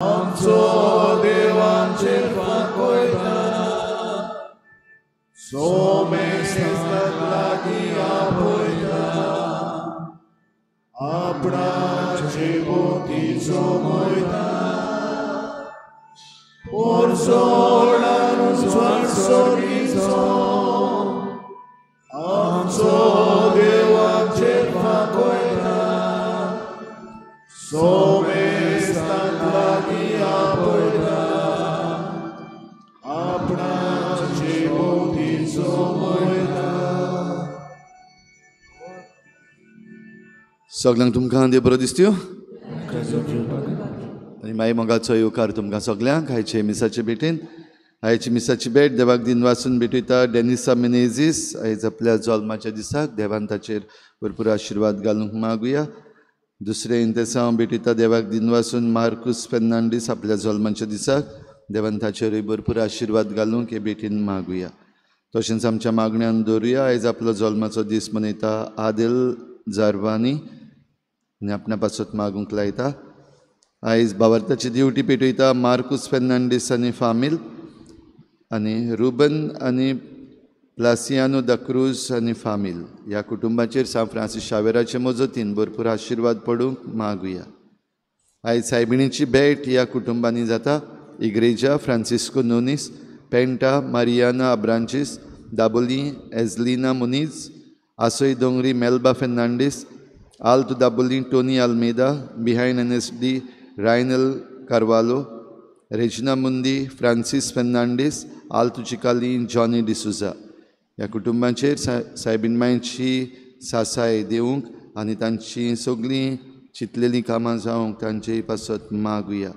आमचो देवाचेर फांकयता, सोमेस्ताक लागीं आपयता, आपणाचे भोंवती जमयता, पोरजोडान उजवाड सोरीचो. आमचो देवाचेर फांकयता, सोमेस्ताक लागीं आपयता, आपणाचे भोंवती जमयता. सगल्यांक तुमकां देव बरो दिसत्यो आनी माई मोगाचो येवकार तुमकां सगल्यांक आयचे मिसाचे भेटेन. आयची मिसाची भेट देवाक दिन वाचून भेटयता डेनिसा मिनेझीस. आयज आपल्या जल्माच्या दिसाक देवान ताचेर भरपूर आशिर्वाद घालूंक मागुया. दुसरें इंतेसांव भेटयता देवाक दिन वाचून मार्कूस फेर्नांडीस. आपल्या जल्माच्या दिसाक देवान ताचेरूय भरपूर आशिर्वाद घालूंक हे भेटीन मागुया. तशेंच आमच्या मागण्यान दवरुया आयज आपलो जल्माचो दीस मनयता आदिल जारवानी आनी आपणा पासत मागूंक लायता. आयज बावर्ताची दिवटी पेटयता मार्कूस फेर्नांडीस आनी फामील आनी रुबन आनी प्लासियानो the cruise आनी फामील. ह्या कुटुंबाचेर सांत फ्रांसीस शावेराचे मजतीन भरपूर आशिर्वाद पडूंक मागुया. आयज सायबिणीची भेट ह्या कुटुंबांनी जाता. इग्रेजा फ्रांसिस्को नोनीस, पेंटा Mariana अब्रांचीस, Dabolim एजलिना मुनीज, आसोय Dongri Melba Fernandes, Alto Dabolim Tony Almeida, behind NSD Rynel Carvalho, Regina Mundi Francis Fernandes, Alto Chicalim Johnny D'Souza. ह्या कुटुंबांचेर सायबीण मांयची सासाय दिवंक आनी तांची सगळीं चिंतलेलीं कामां जावंक तांचे पासत मागुया.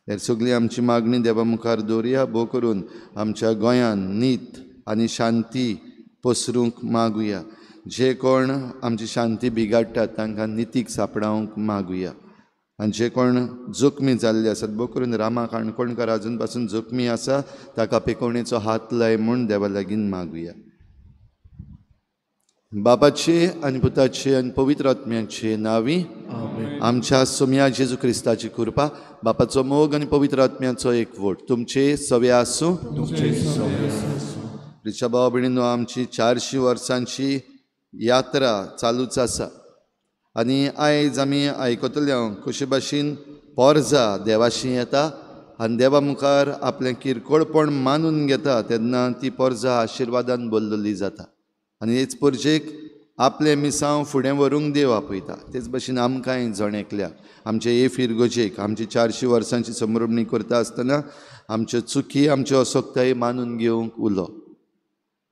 हेर सगळीं आमची मागणी देवा मुखार दवरुया. भोव करून आमच्या गोंयान नीत आनी शांती पसरूंक मागुया. जे कोण आमची शांती बिगाडटात तांकां नितीक सांपडावंक मागुया. आनी जे कोण जखमी जाल्ले आसात, भोव करून रामा काणकोणकार आजून पासून जखमी आसा, ताका पेकोवणेचो हात लाय म्हूण देवा लागीं मागुया. बापाचे आनी पुताचे आनी पवित्र आत्म्याचे नांवी आमच्या सोम्या जेजू क्रिस्ताची कृपा, बापाचो मोग आनी पवित्र आत्म्याचो एकवट तुमचे सवे आसूं. रिचा भाव भयणीनो, आमची 400 वर्सांची यात्रा चालूच आसा आनी आयज आमी आयकतले हांव कशे भाशेन पोरजा देवाशी येता आनी देवा मुखार आपलें किरकोळपण मानून घेता तेन्ना ती पोरजा आशिर्वादान भरलेली जाता आनी हेच पोरजेक आपलें मिसांव फुडें व्हरूंक देव आपयता. तेच भाशेन आमकांय जण एकल्याक आमचे हे फिरगोजेक आमची 400 वर्सांची समृमणी करता आसतना आमच्यो चुकी आमच्यो असक्ताय मानून घेवंक उलो.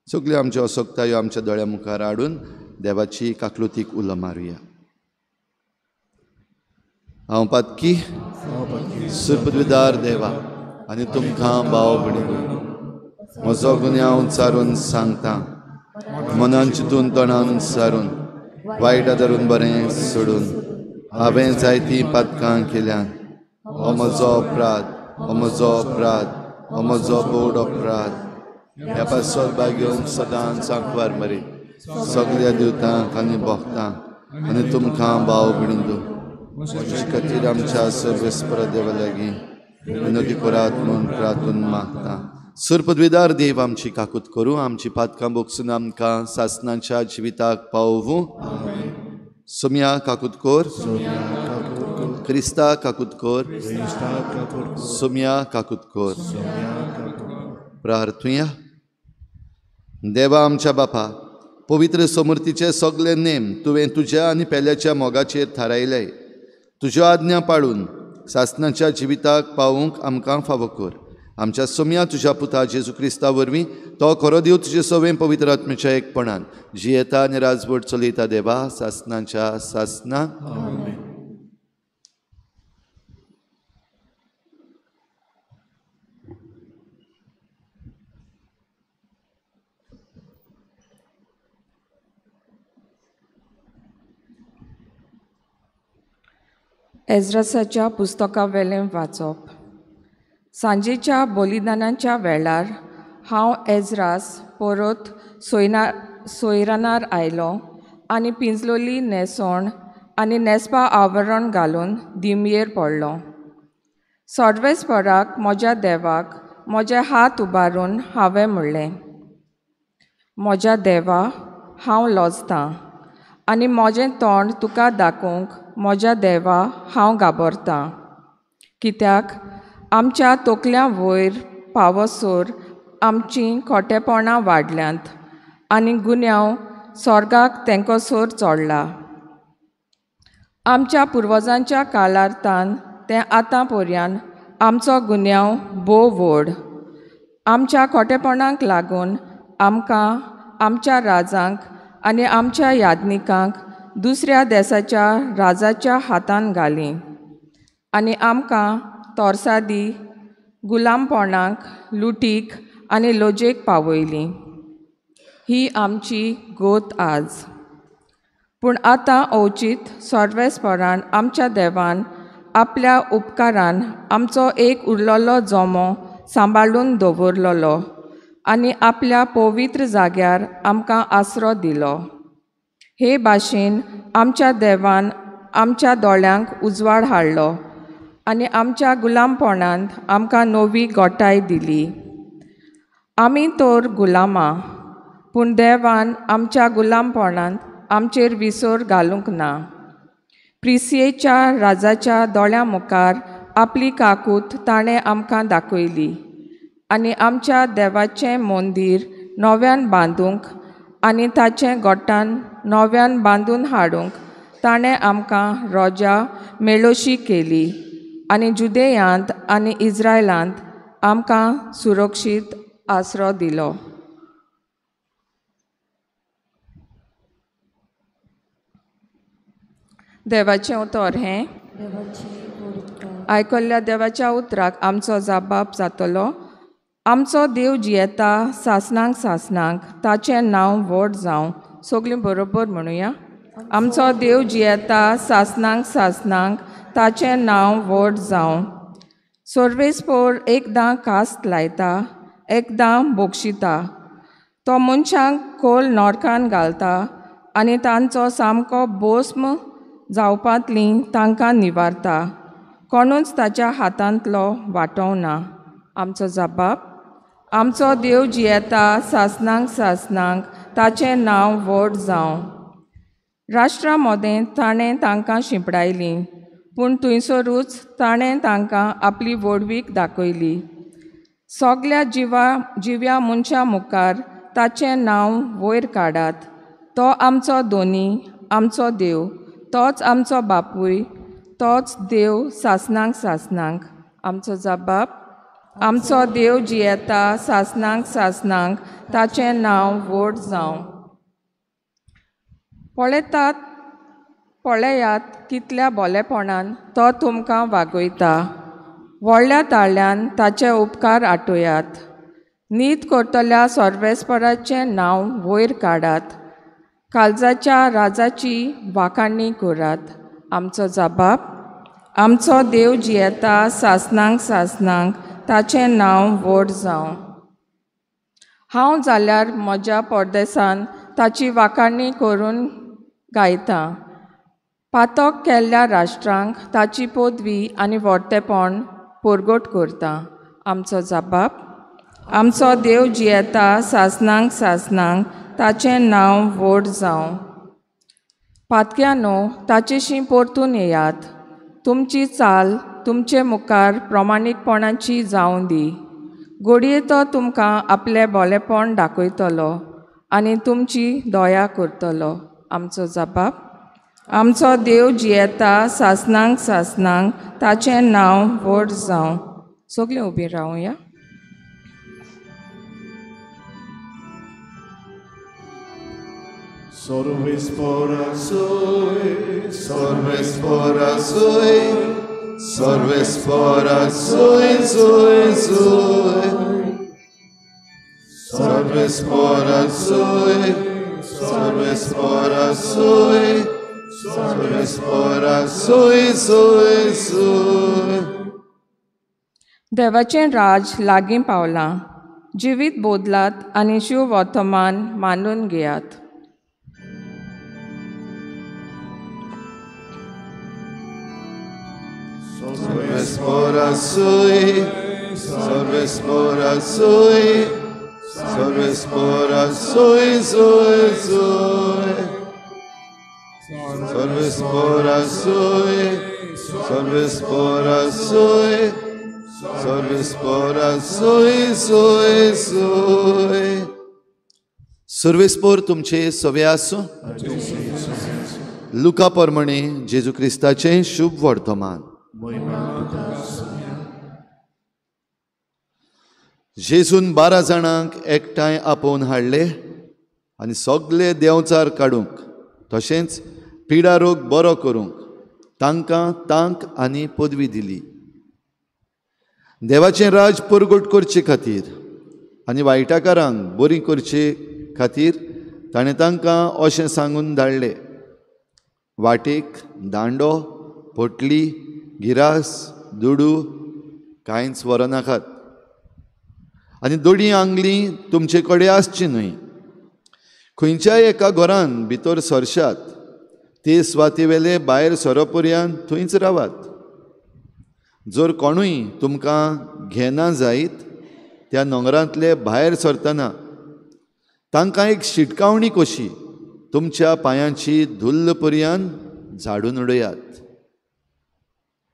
सगल्यो आमच्यो असक्तायो आमच्या दोळ्या मुखार हाडून देवाची काकलुतीक उलो मारुया. हांव पातकी सुरपदविदार देवा आनी तुमकां भाव भयणीनो म्हजो गुन्यांव चारून सांगता, मनान चिंतून तोंडान सारून वायट धरून बरें सोडून हांवें जायतीं पातकां केल्यान. हो म्हजो अपराध, हो म्हजो अपराध, हो म्हजो बोड अपराध. ह्या पासत भाग्योवन सदांच सांकवार मरे सगल्या दिवतांक आनी भोगतांक आनी तुमकां भाव भयणीनो म्हजे खातीर आमच्या सर्वेस्पर देवा लागीं विनोदी करात म्हूण प्रार्थून मागता. सुरपदविदार देव आमची काकूत करूं, आमची पातकां बोगसून आमकां सासनाच्या जिविताक पावोवूं. सोम्या काकूत कोर, क्रिस्ता काकूत कोर, सोम्या काकूत कोर. प्रार्थुया. देवा आमच्या बापा, पवित्र समृद्धीचे सगळे नेम तुवें तुज्या आनी पेल्याच्या मोगाचेर थारायले. तुज्यो आज्ञा पाळून सासनाच्या जिविताक पावूंक आमकां फावो कर. आमच्या सोम्या तुज्या पुता जेजू क्रिस्ता वरवीं तो खरो देव तुजे सवें पवित्र आत्म्याच्या एकपणान जियेता आनी राजवट चलयता देवा सासनाच्या सासना. एज्रासाच्या पुस्तका वेलें वाचप. सांजेच्या बलिदानाच्या वेळार हांव एज्रास परत सोयरानार आयलो आनी पिंजलोली न्हेसण आनी न्हेसपा आवरण घालून दिमयेर पडलो. सर्वेस्पराक म्हज्या देवाक म्हजे हात उबारून हांवें म्हणलें, म्हज्या देवा, हांव लजतां आनी म्हजें तोंड तुका दाखोवंक म्हज्या देवा हांव घाबरतां, कित्याक आमच्या तकल्यां वयर पावसर आमचीं खोटेपणां वाडल्यांत आनी गुन्यांव स्वर्गाक तेंकोसर चोडला. आमच्या पुर्वजांच्या काळांतान तें आतां पर्यान आमचो गुन्यांव भोव व्हड. आमच्या खोटेपणाक लागून आमकां, आमच्या राजांक आनी आमच्या याज्ञिकांक दुसऱ्या देसाच्या राजाच्या हातान घालीं आनी आमकां तोरसादी, गुलामपणाक, लुटीक आनी लजेक पावयलीं. ही आमची गोत आज. पूण आतां अवचीत सर्वेस्परान आमच्या देवान आपल्या उपकारान आमचो एक उरलेलो जमो सांबाळून दवरलेलो आनी आपल्या पवित्र जाग्यार आमकां आसरो दिलो. हे भाशेन आमच्या देवान आमच्या दोळ्यांक उजवाड हाडलो आनी आमच्या गुलामपणांत आमकां नवी गोठाय दिली. आमी तर गुलामां, पूण देवान आमच्या गुलामपणांत आमचेर विसर घालूंक ना. प्रिसियेच्या राजाच्या दोळ्यां मुखार आपली काकूत ताणें आमकां दाखयली आनी आमच्या देवाचें मंदीर नव्यान बांदूंक आनी ताचें गोठान नव्यान बांदून हाडूंक ताणें आमकां रोजा मेळोशी केली आनी जुदेयांत आनी इस्रायलांत आमकां सुरक्षीत आसरो दिलो. देवाचें उतर हें. आयकल्ल्या देवाच्या उतराक आमचो जाबाब जातलो. आमचो देव जियेता सासणांक सासणांक, ताचें नांव व्हड जावं. सगळीं बरोबर म्हणुया. आमचो देव जियेता सासणांक सासणांक, ताचें नांव व्हड जावं. सर्वेस्पोर एकदां कास्त लायता, एकदां बक्षिता. तो मनशांक खोल नोरकान घालता आनी तांचो सामको भस्म जावपांतली तांकां निवारता. कोणूच ताच्या हातांतलो वाटोवना. आमचो जबाब. आमचो देव जियेता सासणांक सासणांक, ताचें नांव व्हड जावं. राष्ट्रा मदें ताणें तांकां शिंपडायलीं, पूण थंयसरूच ताणें तांकां आपली व्हडवीक दाखयली. सगल्या जिव्या मनशां मुखार ताचें नांव वयर काडात. तो आमचो दोनी, आमचो देव, तोच आमचो बापूय, तोच देव सासणांक सासणांक. आमचो जबाब. आमचो देव जियेता सासणांक सासणांक, ताचें नांव व्हड जावं. पळयतात पळयात कितल्या बोलेपणान तो तुमकां वागयता. व्हडल्या ताळ्यान ताचे उपकार आठयात. नीत करतल्या सर्वेस्पराचें नांव वयर काडात. काळजाच्या राजाची वाखाणी करात. आमचो जबाब. आमचो देव जियेता सासणांक सासणांक, ताचें नांव व्हड जावं. हांव जाल्यार म्हज्या परदेसान ताची वाखाणी करून गायतां. पातक केल्ल्या राष्ट्रांक ताची पदवी आनी व्हडतेपण परगट करता. आमचो जबाब. आमचो देव जियेता सासणांक सासणांक, ताचें नांव व्हड जावं. पातक्यानो, ताचेशी परतून येयात. तुमची चाल तुमचे मुखार प्रमाणीकपणाची जावं दी. घडये तो तुमकां आपलें बोलेपण दाखयतलो आनी तुमची दया करतलो. आमचो जबाब. आमचो देव जियेता सासणांक सासणांक, ताचें नांव व्हड जावं. सगळीं उबीं रावया. सर्वेस्परा sui, सर्वेस्परा sui, सर्वेस्परा sui, sui, sui. सर्वेस्परा sui, सर्वेस्परा sui, सर्वेस्परा sui, sui, sui. देवाचें राज लागीं पावलां. जिवीत बदलात आनी शिववर्तमान मानून घेयात. Sarvesporassui, Sarvesporassui, Sarvesporassui, Sui, Sui. Sarvesporassui, Sarvesporassui, Sarvesporassui, Sui, Sui. सर्वेस्पोर तुमचे सवे आसूं. लुका परमणे जेजू क्रिस्ताचें शुभ वर्तमान. जेजून 12 जाणांक एकठांय आपोवन हाडले आनी सगळे देंवचार काडूंक तशेंच पिडा रोग बरो करूंक तांकां तांक आनी पदवी दिली. देवाचें राज परगट करचे खातीर आनी वायटाकारांक बरी करचे खातीर ताणें तांकां अशें सांगून धाडले, वाटेक दांडो, पोटली, गिरास, दुडू कांयच व्हरनाकात आनी दोडी आंगली तुमचे कडेन आसची न्हय. खंयच्याय एका घरान भितर सरशात ते सुवातेवेले भायर सरपर्यांत थंयच रावात. जर कोणूय तुमकां घेना जायत त्या नोंगरांतले भायर सरतना तांकां एक शिटकावणी कशी तुमच्या पांयांची धुल्ल पर्यान झाडून उडयात.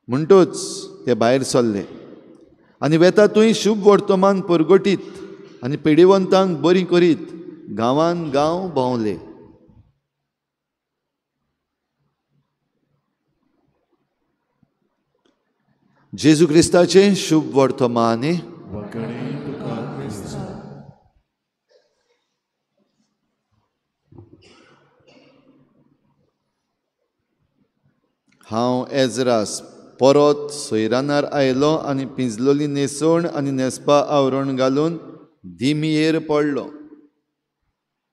म्हणटूच ते भायर सरले आनी वेता थंय शुभ वर्तमान परगटीत आनी पिडेवंतांक बरी करीत गांवान गांव भोंवले. जेजू क्रिस्ताचें शुभ वर्तमान. हांव एजरास परत सैरानार आयलो आनी पिंजलोली न्हेसवण आनी न्हेसपा आवरण घालून दिमयेर पडलो.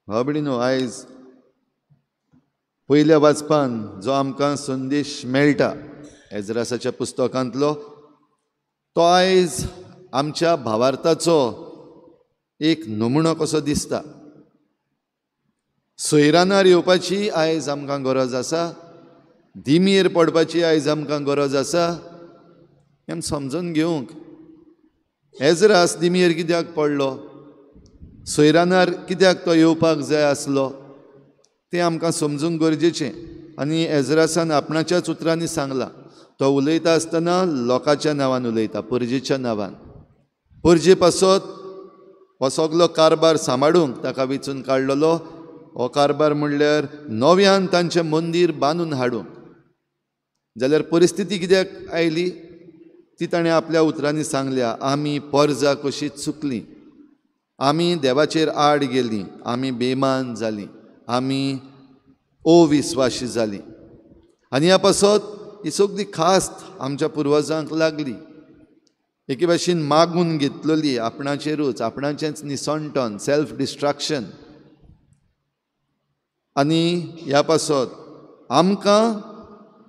भाव आयज पयल्या वाचपान जो आमकां संदेश मेळटा एजरासाच्या पुस्तकांतलो तो आयज आमच्या भावार्थाचो एक नमुनो कसो दिसता. सैरानार येवपाची आयज आमकां गरज आसा, दिमयेर पडपाची आयज आमकां गरज आसा. हें समजून घेवंक एजरास दिमयेर कित्याक पडलो, सैरानार कित्याक तो येवपाक जाय आसलो तें आमकां समजूंक गरजेचें. आनी एजरासान आपणाच्याच उतरांनी सांगलां, तो उलयता आसतना लोकांच्या नांवान उलयता, परजेच्या नांवान. परजे पासत हो सगलो कारभार सांबाळूंक ताका वेंचून काडलेलो. हो कारभार म्हणल्यार नव्यान तांचें मंदीर बांदून हाडूंक. जाल्यार परिस्थिती कित्याक आयली ती ताणें आपल्या उतरांनी सांगल्या, आमी परजा कशी चुकली, आमी देवाचेर आड गेली, आमी बेमान जाली, आमी अविस्वाशी जाली आनी ह्या पासत ही सगळी खास्त आमच्या पुर्वजांक लागली. एके भाशेन मागून घेतलेली आपणाचेरूच, आपणाचेंच निसणटन, सेल्फ डिस्ट्रक्शन. आनी ह्या पासत आमकां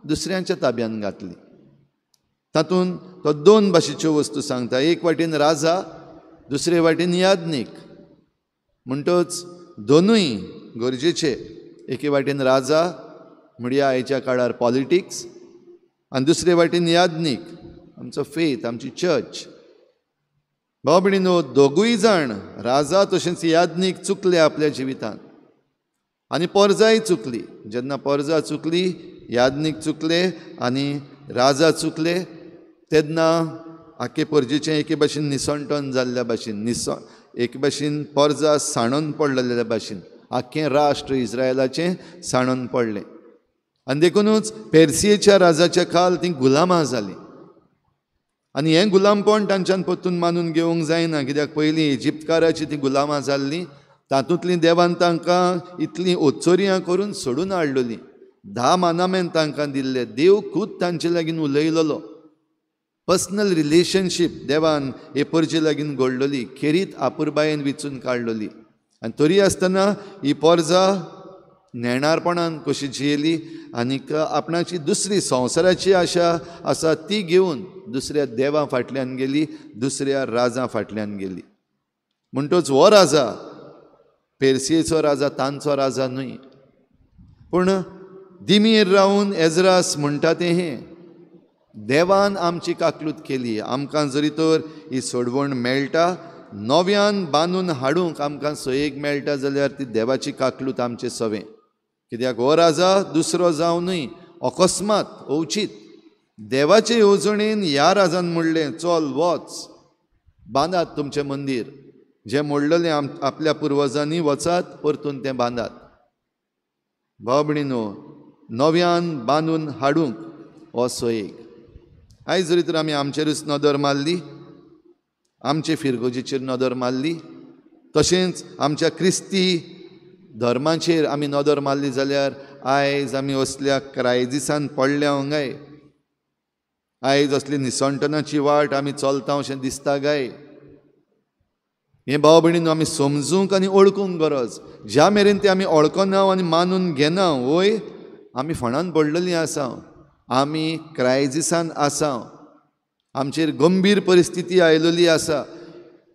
दुसऱ्यांच्या ताब्यान घातली. तातूंत तो दोन भाशेच्यो वस्तू सांगता, एक वाटेन राजा, दुसरे वाटेन याज्ञीक. म्हणटच दोनूय गरजेचे. एके वाटेन राजा म्हणया आयच्या काळार पॉलिटिक्स आनी दुसरे वाटेन याज्ञीक आमचो फेथ, आमची चर्च. भाव भयणीनो, दोगूय जाण राजा तशेंच याज्ञीक चुकले आपल्या जिवितांत आनी परजाय चुकली. जेन्ना परजा चुकली, याज्ञीक चुकले आनी राजा चुकले तेन्ना आखे परजेचें एके भाशेन निसणटन जाल्ल्या भाशेन, एके भाशेन परजा सांडून पडलेल्या भाशेन आख्खें राष्ट्र इस्रायलाचें सांडून पडलें. आनी देखुनूच पेर्सियेच्या राजाच्या खाल तीं गुलामां जालीं. आनी हें गुलामपण तांच्यान परतून मानून घेवंक जायना, कित्याक पयलीं इजिप्तकाराचीं तीं गुलामां जाल्लीं, तातूंतलीं देवान तांकां इतलीं ओचोरयां करून सोडून हाडलेलीं. 10 मानामेन तांकां दिल्ले, देव खूद तांचे लागीं उलयलेलो, पर्सनल रिलेशनशीप देवान हे परजे लागीं घडलेली, खेरीत आपुरबायेन विचून काडलेली. आनी तरी आसतना ही परजा नेणारपणान कशी जियेली आनीक आपणाची दुसरी संवसाराची आशा आसा ती घेवन दुसऱ्या देवां फाटल्यान गेली, दुसऱ्या राजां फाटल्यान गेली. म्हणटच हो राजा पेर्सियेचो राजा तांचो राजा न्हय, पूण दिमीर रावन एजरास म्हणटा तें हें, देवान आमची काकलूत केली. आमकां जरी तर ही सोडवण मेळटा, नव्यान बांदून हाडूंक आमकां सोयेक मेळटा जाल्यार ती देवाची काकलूत आमचे सवें. कित्याक हो राजा दुसरो जावनूय अकस्मात अवचीत देवाचे येवजणेन ह्या राजान म्हणलें, चल वच, बांदात तुमचें मंदीर, जें मोडलेलें आपल्या पुर्वजांनी, वचात परतून तें बांदात. भाव भयणीनो, नव्यान बांदून हाडूंक हो सोयेक. आयज जरी तर आमी आमचेरूच नदर मारली, आमचे फिरगोजीचेर नदर मारली, तशेंच आमच्या क्रिस्ती धर्माचेर आमी नदर मारली जाल्यार आयज आमी असल्या क्रायझिसान पडल्या गाय, आयज असली निसणटनाची वाट आमी चलता अशें दिसता गाय. हें भाव भयणीनो आमी समजूंक आनी वळखूंक गरज. ज्या मेरेन तें आमी वळखना आनी मानून घेना वय, आमी फोंडान पडलेलीं आसा, आमी क्रायझिसान आसा, आमचेर गंभीर परिस्थिती आयलेली आसा.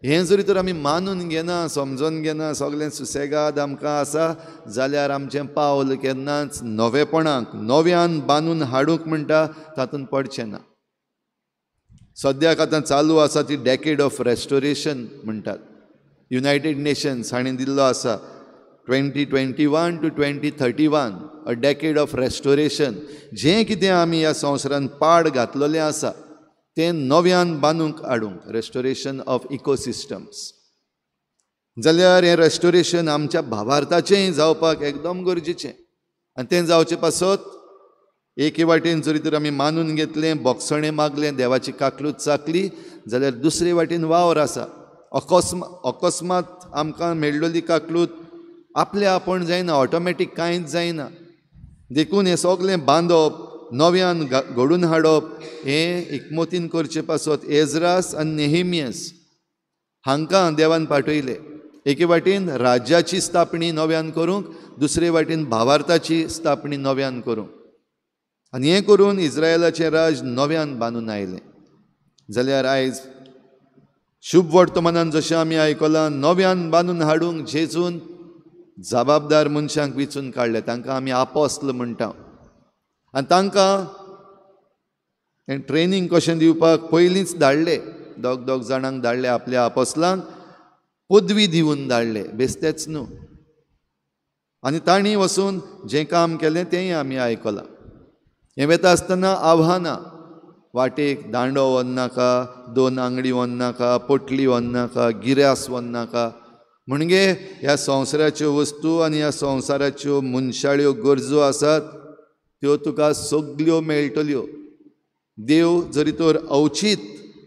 हें जरी तर आमी मानून घेना, समजून घेना, सगळें सुसेगाद आमकां आसा जाल्यार आमचें पावल केन्नाच नवेपणाक, नव्यान बांदून हाडूंक म्हणटा तातूंत पडचें ना. सद्याक आतां चालू आसा ती डेकेड ऑफ रेस्टोरेशन म्हणटात. युनायटेड नेशन्स हांणी दिल्लो आसा 2021 to 2031 a decade of restoration. जें कितें आमी ह्या संवसारान पाड घातलेलें आसा तें नव्यान बांदूंक हाडूंक, रेस्टोरेशन ऑफ इकोसिस्टम्स. जाल्यार हें रेस्टोरेशन आमच्या भावार्थाचेंय जावपाक एकदम गरजेचें. आनी तें जावचें पासत एके वाटेन जरी तर आमी मानून घेतलें, बोगसणें मागलें, देवाची काकलूत चाकली जाल्यार दुसरे वाटेन वावर आसा. अकस्मात आमकां मेळ्ळोली काकलूत आपले आपूण जायना, ऑटोमॅटीक कांयच जायना. देखून हें सगळें बांदप, नव्यान घडून हाडप हें एकमतीन करचे पासत एज्रास आनी नेहेमियस हांकां देवान पाठयले. एके वाटेन राज्याची स्थापणी नव्यान करूंक, दुसरे वाटेन भावार्थाची स्थापणी नव्यान करूंक. आनी हें करून इस्रायलाचें राज नव्यान बांदून आयलें. जाल्यार आयज शुभ वर्तमानान जशें आमी आयकलां, नव्यान बांदून हाडूंक जेजून जबाबदार मनशांक विचून काडले, तांकां आमी आपोस्ल म्हणटा. आनी तांकां ट्रेनींग कशें दिवपाक पयलींच धाडले, दोग दोग जाणांक धाडले, आपल्या आपोस्लांक पदवी दिवन धाडले, बेस्तेच न्हू. आनी तांणी वचून जें काम केलें तेंय आमी आयकलां. हें वेता आसतना आव्हानां, वाटेक दांडो व्हरनाका, दोन आंगडी व्हरनाका, पोटली व्हरनाका, गिरास व्हरनाका. म्हणजे ह्या संवसाराच्यो वस्तू आनी ह्या संवसाराच्यो मनशाळ्यो गरजो आसात त्यो तुका सगल्यो मेळटल्यो. देव जरी तर अवचीत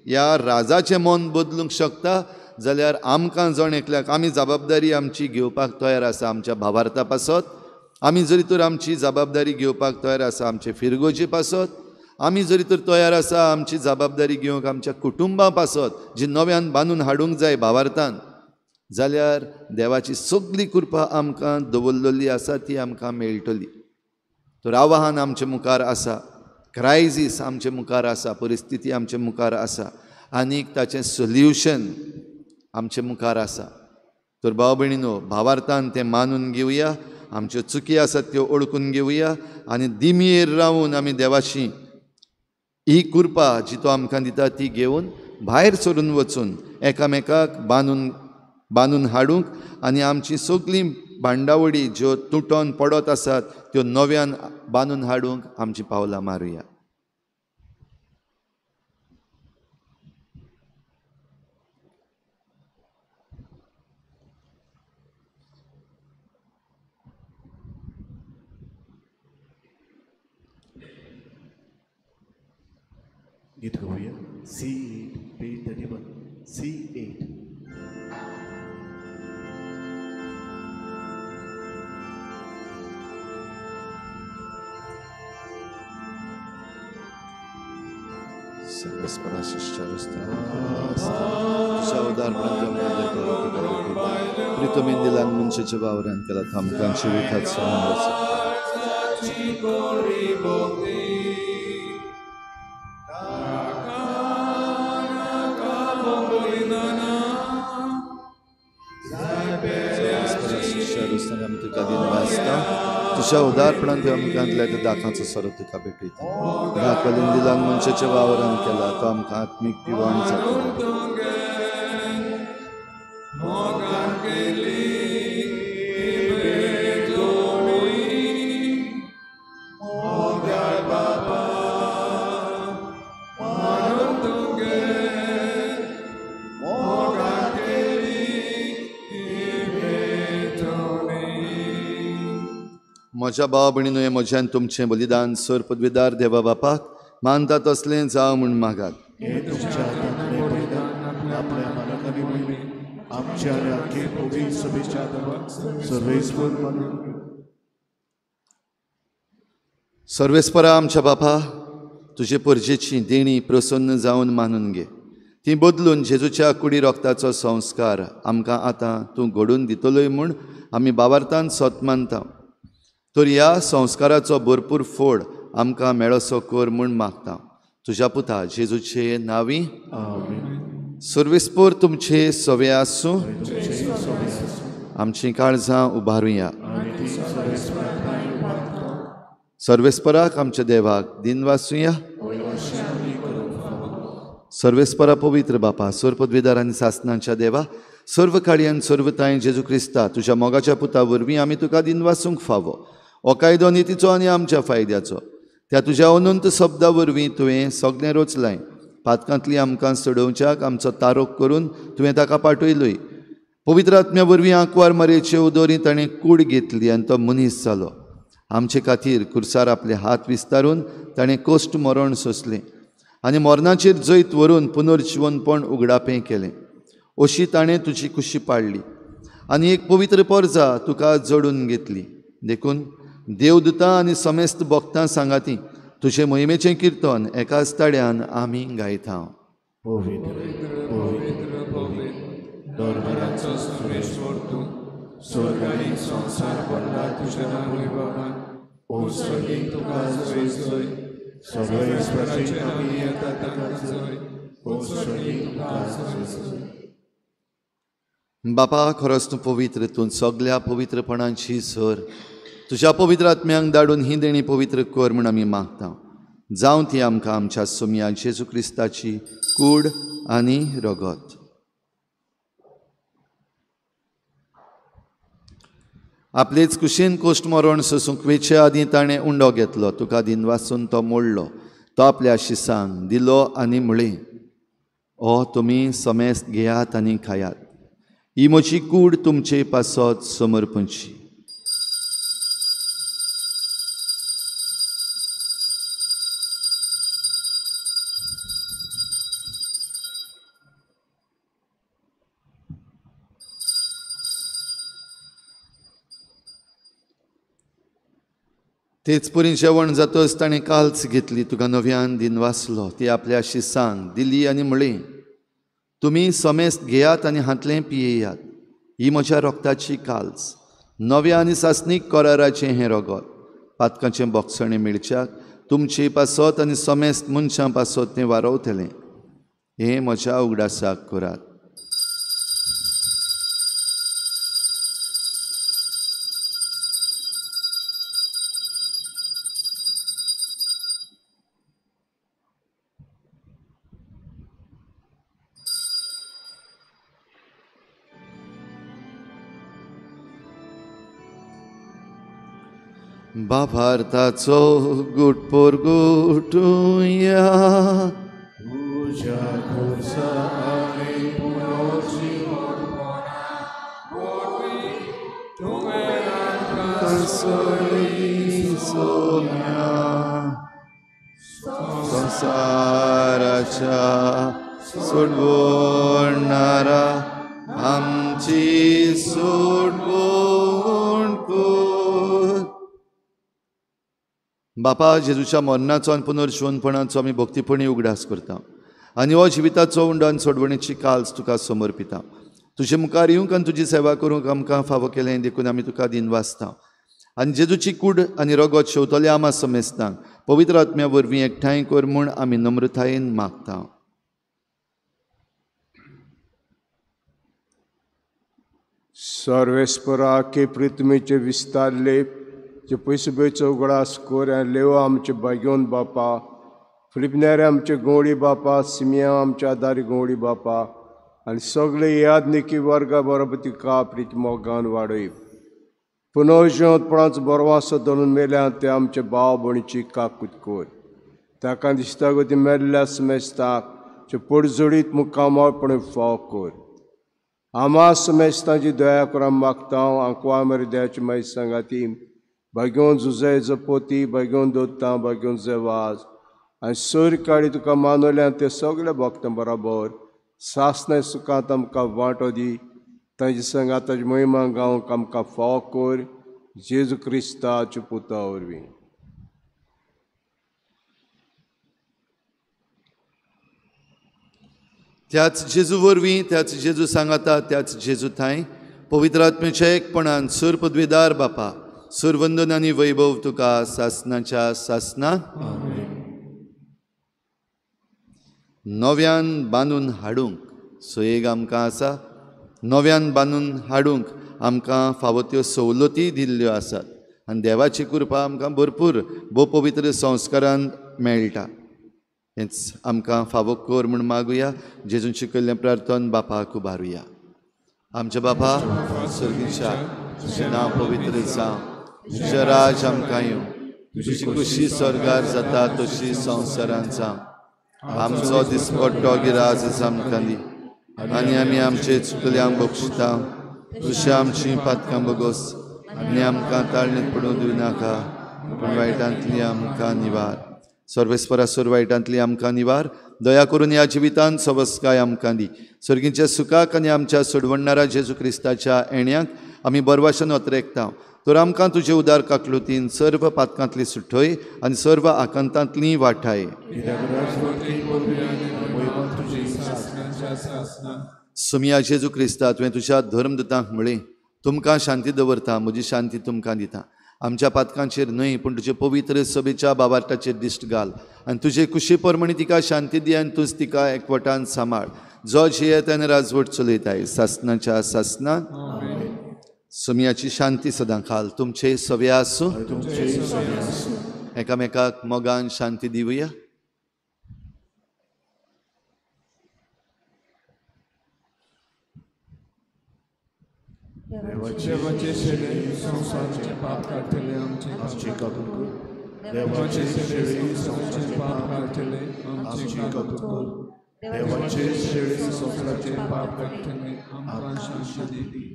ह्या राजाचें मन बदलूंक शकता जाल्यार आमकां जण एकल्याक आमी जबाबदारी आमची घेवपाक तयार आसा आमच्या भावार्था पासत. आमी जरी तर आमची जबाबदारी घेवपाक तयार आसा आमचे फिरगोजे पासत, आमी जरी तर तयार आसा आमची जबाबदारी घेवंक आमच्या कुटुंबा पासत जी नव्यान बांदून हाडूंक जाय भावार्थान, जाल्यार देवाची सगली कृपा आमकां दवरलेली आसा ती आमकां मेळटली. तर आव्हान आमचे मुखार आसा, क्रायझीस आमचे मुखार आसा, परिस्थिती आमचे मुखार आसा आनीक ताचें सोल्युशन आमचे मुखार आसा. तर भाव भयणीनो, भावार्थान तें मानून घेवया, आमच्यो चुकी आसात त्यो ओळखून घेवया आनी दिमयेर रावून आमी देवाशी ही कृपा जी तो आमकां दिता ती घेवन भायर सरून वचून एकामेकाक बांदून बांदून हाडूंक आनी आमची सगळीं भांडावळी ज्यो तुटोन पडत आसात त्यो नव्यान बांदून हाडूंक आमची पावलां मारुया. गीत गाऊया C8 page 31 C8. प्रितमीन दिलान मनशाच्या वावरान केला थामकांची विखात तुज्या उदारपणान देव आमकां दिल्या त्या दाखांचो सोरो तुका भेटयता. दाखवलें दिलान मनशाच्या वावरान केला तो आमकां आत्मीक पिवण जाता. म्हज्या भाव भयणीनो, हें म्हजें आनी तुमचें बलिदान सर पदवीदार देवा बापाक मानता तसलें जावं म्हूण मागात. सर्वेस्परा आमच्या बापा, तुजे परजेची देणी प्रसन्न जावन मानून घे. ती बदलून जेजूच्या कुडी रोगताचो संस्कार आमकां आतां तूं घडून दितलोय म्हूण आमी बावार्थान सत मानता. तर ह्या संस्काराचो भरपूर फोड आमकां मेळसो कर म्हूण मागता. तुज्या पुता जेजूचे नांवी. सर्वेस्पोर तुमचे सवे आसूं. आमचीं काळजां उबारुया. सर्वेस्पराक आमच्या देवाक दिनवासुया. सर्वेस्परा पवित्र बापा, सर्व पदवीदार आनी सासनांच्या देवा, सर्व काळयान सर्व तांय जेजू क्रिस्ता तुज्या मोगाच्या पुता वरवीं आमी तुका दिनवासूंक फावो. हो कायदो नितीचो आनी आमच्या फायद्याचो. त्या तुज्या अनंत शब्दा वरवीं तुवें सगळें रोचलाय. पातकांतली आमकां सोडोवच्याक आमचो तारोक करून तुवें ताका पाठयलोय. पवित्र आत्म्या वरवीं आंकवार मरेचे उदोरी ताणें कूड घेतली आनी तो मनीस जालो. आमचे खातीर कुर्सार आपले हात विस्तारून ताणें कश्ट मरण सोंसलें आनी मरणाचेर जैत व्हरून पुनर्जिवनपण उगडापें केलें. अशी ताणें तुजी कुशी पाडली आनी एक पवित्र परजा तुका जोडून घेतली. देखून देवदूतां आनी समेस्त भक्तां सांगाती तुजे मोहिमेचें किर्तन एकाच ताळ्यान आमी गायता. पवित्र पवित्र पवित्र दरबाराचो सर्वेश्वर तूं, स्वर्ग आनी संवसार भरला तुज्या वैभवान. ओ स्वर्गीक तुका जय जय, सर्वेश्वराचे नांवान येता ताका जय. ओ स्वर्गीक तुका जय जय. बापा, खरोच तूं पवित्र, तूं सगल्या पवित्रपणांची सर. तुज्या पवित्र आत्म्यांक धाडून ही देणी पवित्र कर म्हूण आमी मागता. जावं ती आमकां आमच्या सोमया जेजू क्रिस्ताची कूड आनी रगत. आपलेच कुशीन कोश्ट मरण सोसूंक वेचे आदीं ताणें उंडो घेतलो. तुका दिनवासून तो मोडलो. तो आपल्या शिसांक दिलो आनी म्हळें, ओ तुमी समेस्त घेयात आनी खायात. ही म्हजी कूड तुमचे पासत समर्पणची. तेच परी जेवण जातच ताणें काल्च घेतली. तुका नव्यान दिनवासलो. ती आपल्या शिसांक दिली आनी म्हळें, तुमी समेस्त घेयात आनी हांतलें पियेयात. ही म्हज्या रोगताची काल्च, नव्या आनी सासणीक कराराचें हें रगत. पातकांचें बोगसणें मेळच्याक तुमचे पासत आनी समेस्त मनशां पासत तें वारवतलें. हें म्हज्या उगडासाक करात. बाभारताचो गुटपोर गुटुया. तुज्या खुर्सा आनी पुनर्जिवनपणा वरवीं तुवें आमकां सोडयली सोम्या. संवसाराच्या सोडवणारा आमची सोडवण कर. बापा, जेजूच्या मरणाचो आनी पुनर्जिवनपणाचो आमी भक्तीपणी उगडास करता आनी हो जिविताचो उंडो आनी सोडवणेची काल्स तुका समर्पिता. तुजे मुखार येवंक आनी तुजी सेवा करूंक आमकां फावो केलें देखून आमी तुका दिनवासता. आनी जेजूची कूड आनी रगत शेवतले आमा समेस्तांक पवित्र आत्म्या वरवीं एकठांय कर म्हूण आमी नम्रतायेन मागता. सर्वेस्पराके पृथ्वीचे विस्तारले जे पयसो बेचो उगडास कोर आनी लेव आमचे भाग्योन बापा, फिलिपनेरे आमचे गवळी बापा, सिमिया आमच्या आदारी गवळी बापा आनी सगळे यादनिकी वर्गा बरोबर तिका प्रीत मोगान वाडय. पुनर्जिवंतपणाचो बरवासो धरून मेल्या ते आमचे भाव भयणीची काकूत कोर. ताका दिसता गो ती मेल्ल्या समेस्ताक जे पडजोडीत मुखामळपणे फाव कोर. आमा समेस्तांची दया करून मागता आंकवा मरिद्याची मागीर सांगाती भाग्योन जुजे जपोती, भाग्योन दोत्ता, भाग्योन जेवाज आनी सोर काळी तुका मानवल्या ते सगळे भक्तां बरोबर सासनाय सुखांत आमकां वांटो दी. तांचे सांगात ताजी महिमा गावंक आमकां फाव कोर जेजू क्रिस्ताच्या पुता वरवीं. त्याच जेजू वरवीं, त्याच जेजू सांगाता, त्याच जेजू थांय पवित्र आत्म्याच्या एकपणान सूर पदवीदार बापा, सूरवंदन आनी वैभव तुका सासनाच्या सासना. नव्यान बांदून हाडूंक सोयेग आमकां आसा. नव्यान बांदून हाडूंक आमकां फावो त्यो सवलती दिल्ल्यो आसात आनी देवाची कृपा आमकां भरपूर भोव पवित्र संस्कारान मेळटा. हेंच आमकां फावो कर म्हूण मागुया. जेजून शिकयल्लें प्रार्थन बापाक उबारुया. आमच्या बापा सर्गीच्या, तुजें नांव पवित्र जावं, तुजें राज आमकां येवं, तुजी खुशी स्वर्गार जाता तशी संवसारांत जावं. आमचो दिसपट्टो गिराज आमकां दी आनी आमी आमचे चुकल्यांक बक्षिता तशी आमची पातकां बगोस आनी आमकां ताळणेंत पडूंक दिवनाका, पूण वायटांतली आमकां निवार. सर्वेस्परा सोर वायटांतली आमकां निवार. दया करून ह्या जिवितांत सवस्काय आमकां दी. सर्गीच्या सुखाक आनी आमच्या सोडवणणारा जेजू क्रिस्ताच्या येण्याक आमी बरवाशन अत्रेकता. तर आमकां तुजे उदार काकलुतीन सर्व पातकांतली सुठय आनी सर्व आकांतांतली वाठाय. सुमिया जेजू क्रिस्ता, तुवें तुज्या धर्मदूतांक म्हळें, तुमकां शांती दवरता, म्हजी शांती तुमकां दिता. आमच्या पातकांचेर न्हय पूण तुजे पवित्र सभेच्या बाबार्टाचेर दिश्ट घाल आनी तुजे कुशी प्रमाणे तिका शांती दी आनी तूंच तिका एकवटान सांबाळ. जो जियेत आनी राजवट चलयताय सासनाच्या सासना. सुमियाची शांती सदां खाल तुमचे सवे आसूं. एकामेकाक मोगान शांती दिवया. देवाचे शेळे संवसाराचे पाप काडटले आमचे कबूल कर. देवाचे शेळे संवसाराचे पाप काडटले आमचे कबूल कर. देवाचे शेळे संवसाराचे पाप काडटले आमकां शांती दी.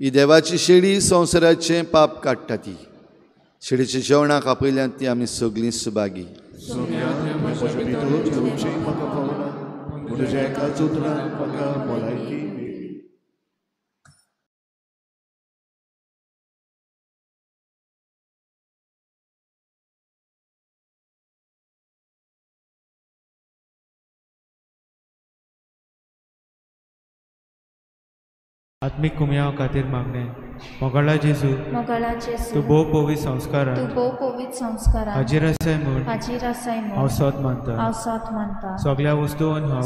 ही देवाची शेळी संवसाराचें पाप काडटा. ती शेळीच्या जेवणाक आपयल्यात ती आमी सगळीं सुभागी. आत्मिक कुमयाव खातीर मागणें. मोगाळा जेजू, तूं भोव पवित्र संस्कारान हाजीर आसाय म्हूण हांव सोद मानता. सगळ्या वस्तून हांव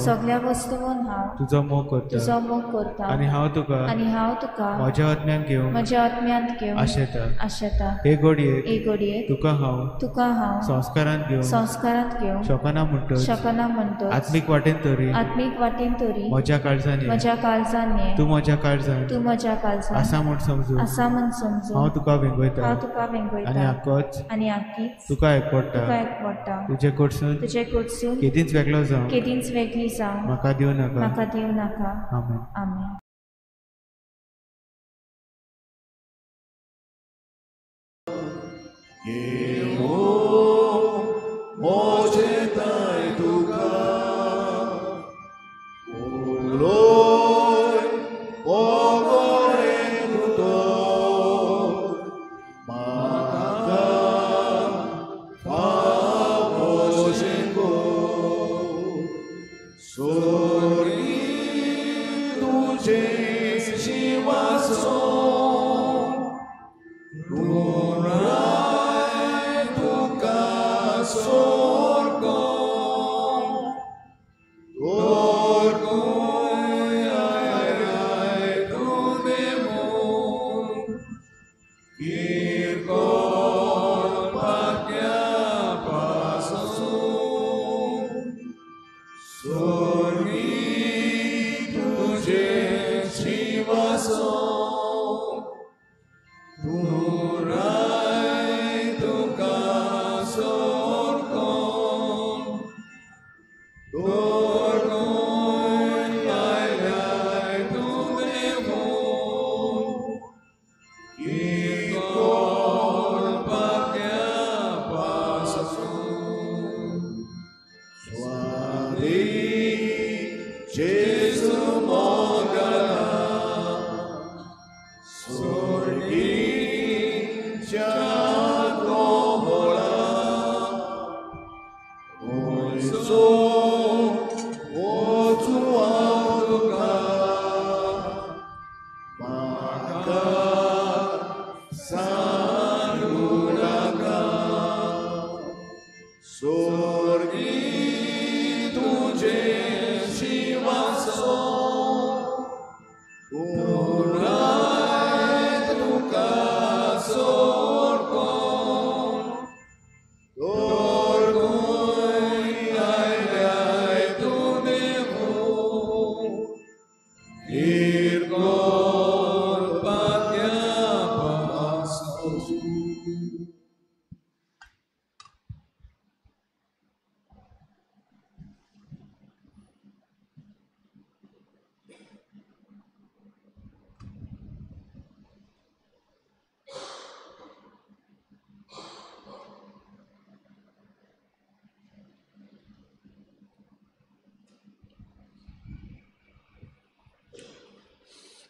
तुजो मोग करता आनी हांव तुका म्हज्या आत्म्यान घेवंक आशेता. हे घडयेक तुका हांव संस्कारांत घेवंक शकना म्हणटच आत्मीक वाटेन तरी म्हज्या काळजान ये, तूं म्हज्या काळजान आसा म्हूण समजून हांव तुका वेंगयता आनी आकीच तुका एकवटा. तुजे कडसून केदींच वेगळो जावं म्हाका दिवं नाका. आमेन. आमेन. शिवासो. आसूं पुराय तुका सोडकोन तोडून आयल्याय तूं देवून किरकोळ पाक्या पासून स्वादीक जेजू मोगाला सोर्गीच्या कोमोळा वयसो वचूं हांव तुका म्हाका सांगू नाका सोर्गी तुजें शिवासो पुराय तुका सोडकोन तोडून आयल्याय तूं देवून किरकोळ पाक्या पासून.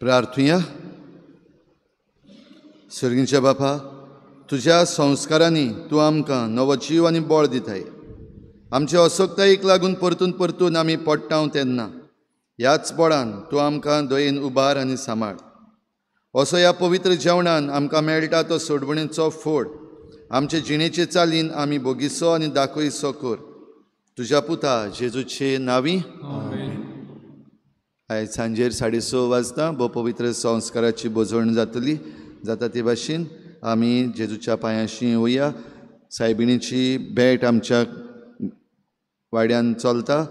प्रार्थुया. सर्गींच्या बापा, तुज्या संस्कारांनी तूं आमकां नवो जीव आनी बळ दिताय. आमचे असक्तायेक लागून परतून परतून आमी पडटाव तेन्ना ह्याच बळान तूं आमकां दयेन उबार आनी सांबाळ. असो ह्या पवित्र जेवणान आमकां मेळटा तो सोडवणेचो फोड आमचे जिणेचे चालीन आमी भोगिसो आनी दाखयसो कर. तुज्या पुता जेजूचे नांवी. आयज सांजेर 6:30 वाजता भोव पवित्र संस्काराची भोजवण जातली. जाता ते भाशेन आमी जेजूच्या पांयांशी वया. सायबिणीची भेट आमच्या वाड्यान चलता.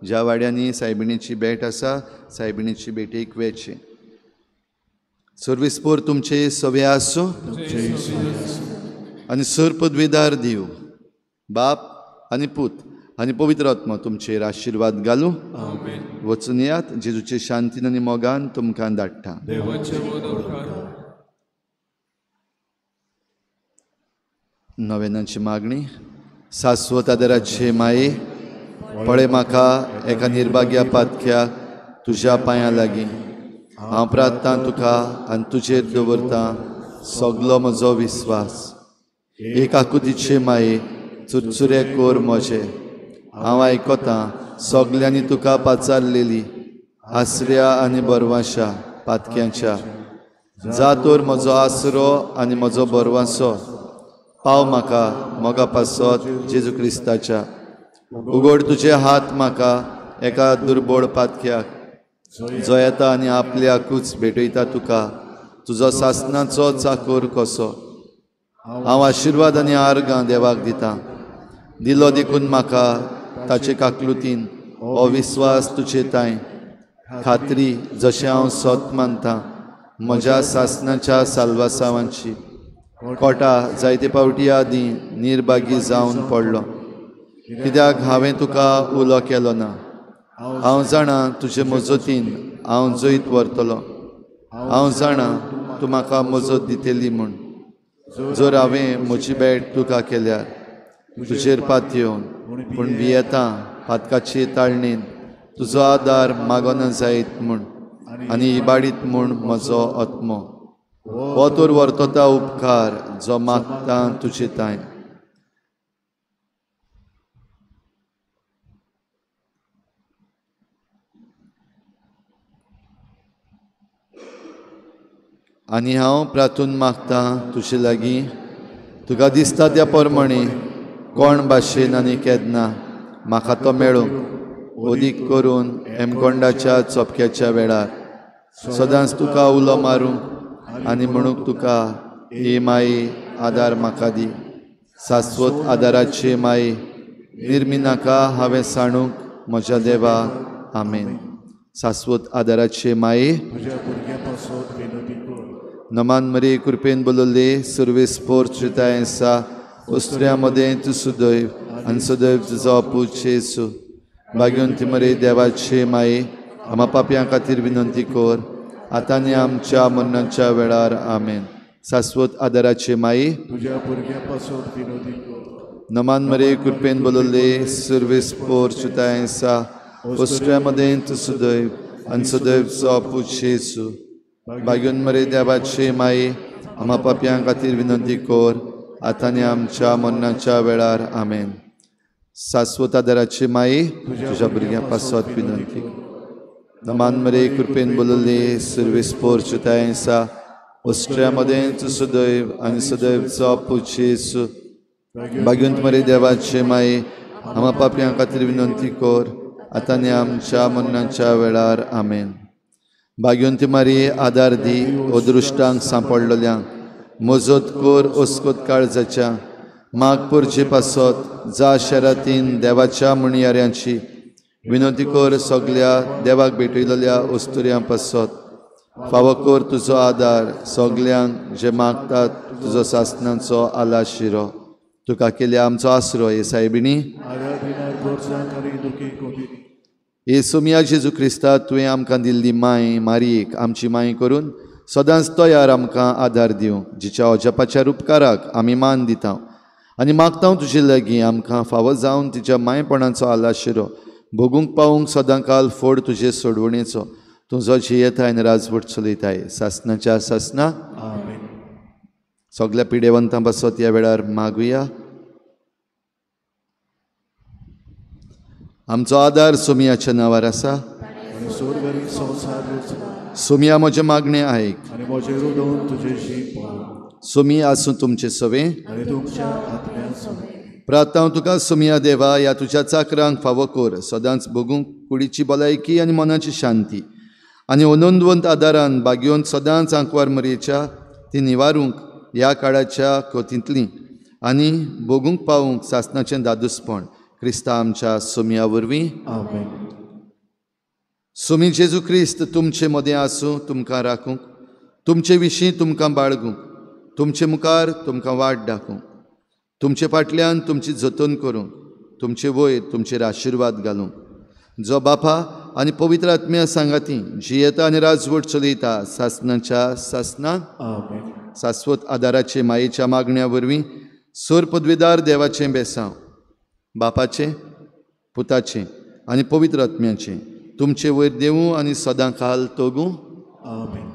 ज्या वाड्यांनी सायबिणीची भेट आसा सायबिणीची भेटेक वेचें. सर्विसपोर तुमचे सवे आसूं आनी सर पदवीदार दिव बाप आनी पूत आनी पवित्र आत्मा तुमचेर आशिर्वाद घालूं. वचून येयात. जेजूचे शांतीन आनी मोगान तुमकां धाडटा. नवेनाची मागणी. शाश्वत आदाराचे माये, पळय म्हाका एका निर्भाग्या पातक्या तुज्या पांयां लागीं. हांव प्रार्थना तुका आनी तुजेर दवरतां सगलो म्हजो विस्वास. एक आकुतीचे माये चुरचुरे कोर म्हजे. हांव आयकतां सगल्यांनी तुका पाचारलेली आसऱ्या आनी बरवाशा पातक्यांच्या. जा तर म्हजो आसरो आनी म्हजो बरवासो पाव म्हाका मोगा पासत जेजू क्रिस्ताच्या. उगड तुजे हात म्हाका एका दुर्बळ पातक्याक जो येता आनी आपल्याकूच भेटयता तुका तुजो सासनाचो चाकोर कसो. हांव आशिर्वाद आनी आर्गां देवाक दितां. दिलो देखून म्हाका ताचे काकलुतीन हो विस्वास तुजे तांय खात्री जशें हांव सत मानतां म्हज्या सासनाच्या साल्वासावांची. कोटा जायते पावटी आदीं निर्भागी जावन पडलो कित्याक हांवें तुका उलो केलो ना. हांव जाणा तुजे मजतीन हांव जैत व्हरतलो. हांव जाणा तूं म्हाका मजत दितली म्हूण. जर हांवें म्हजी भेट तुका केल्यार तुजेर पातयेवन पूण भियेतां पातकाचे ताळणेन तुजो आदार मागोना जायत म्हूण आनी इबाडीत म्हूण म्हजो आत्मो. हो तर व्हरतता उपकार जो मागता तुजे तांय. आनी हांव प्रार्थून मागतां तुजे लागीं तुका दिसता त्या प्रमाणे कोण भाशेन आनी केन्ना म्हाका तो मेळूंक अदीक करून हेमकोंडाच्या चोपक्याच्या वेळार सदांच तुका उलो मारूंक आनी म्हणूंक तुका हे माये आदार म्हाका दी. शाश्वत आदाराचे माये निर्मी नाका हांवें सांडूंक म्हज्या देवा. आमेन. सास्वत आदाराचे माये तुज्या भुरग्यां पासत विनवणी कर. नमान मरे कृपेन बोलले सुर्वेस पोर्चताय आसा ओस्त्र्या मदें तूं सुदैव आनी सदैव तुजो पूत जेजू. भाग्यवंती मरे देवाचे माये आमा पापयां खातीर विनंती कर आतां आनी आमच्या मरणाच्या वेळार. आमेन. सास्वत आदाराचे माये तुज्या भुरग्यां पासत विनवणी कर. नमान मरे कृपेन बोलले सुर्वेस पोर्चताय आसा ओस्त्र्या मदें तूं सुदैव आनी सदैव तुजो पूत जेजू. भाग्यवंत मरे देवाचे माये आमा पापयां खातीर विनंती कर आतां आनी आमच्या मरणाच्या वेळार. आमेन. सास्वत आदाराचे माये तुज्या भुरग्यां पासत विनंती कर. नमान मरे कृपेन बोलले सुर्वेस पोर्चताय आसा ओस्त्र्या मदें तूं सदैव आनी सदैव तुजो पूत जेजू. भाग्यवंत मरे देवाचे माये आमा पापयां खातीर विनंती कर आतां आनी आमच्या मरणाच्या वेळार. आमेन. भाग्यवंती मारये आदार दी अदृश्टांक सांपडलेल्यांक मजत कर अस्कत काळजाच्या माग पुरचे पासत जा शरातीन देवाच्या म्हणयाऱ्यांची विनंती कर सगल्या देवाक भेटयलेल्या अस्तुऱ्यां पासत फावो कर तुजो आदार सगल्यांक जे मागतात तुजो सासणाचो आलाशिरो. तुका केल्या आमचो आसरो हे सायबिणी. हे सोमिया जेजू क्रिस्ता तुवें आमकां दिल्ली माय मारयेक आमची माय करून सदांच तयार आमकां आदार दिवंक जिच्या अजापाच्या उपकाराक आमी मान दिता आनी मागता तुजे लागीं आमकां फावो जावन तिच्या मायपणाचो आलाशिरो भोगूंक पावूंक सदांकाल फोड तुजे सोडवणेचो. तुजो जियेताय आनी राजवट चलयताय सासणाच्या सासणा. सगल्या पिडेवंतां पासत ह्या वेळार मागुया. आमचो आदार सोमियाच्या नांवार आसा. सोमिया म्हजें मागणें आयक. सोमी आसूं तुमचें सवें. प्रार्थना तुका सोमिया देवा ह्या तुज्या चाकरांक फावो कर सदांच भोगूंक कुडीची भलायकी आनी मनाची शांती आनी अनंदवंत आदारान भाग्यवंत सदांच आंकवार मरयेच्या ती निवारूंक ह्या काळाच्या कोतींतली आनी भोगूंक पावूंक सासणाचें दादूसपण क्रिस्ता आमच्या सोमिया वरवीं. आमेन. सोमी जेजू क्रिस्त तुमचे मदें आसूं तुमकां राखूंक तुमचे विशीं तुमकां बाळगूंक तुमचे मुखार तुमकां वाट दाखोवंक तुमचे फाटल्यान तुमची जतन करूंक तुमचे वयर तुमचेर आशिर्वाद घालूंक जो बापा आनी पवित्र आत्म्या सांगाती जियेता आनी राजवट चलयता सासणाच्या सासणाक. आमेन. सास्वत आदाराचे मायेच्या मागण्या वरवीं सोर पदवेदार देवाचें बेसांव बापाचें पुताचें आनी पवित्र आत्म्याचें तुमचे वयर देवूं आनी सदां काल तोगूं. आमेन.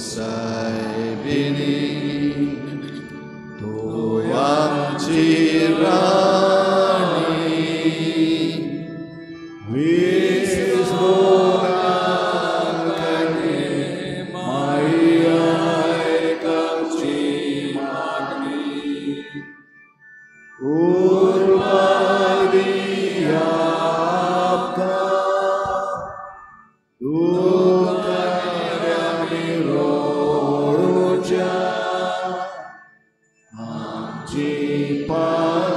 सायबिणी तूं आमची राणी आमची पालक.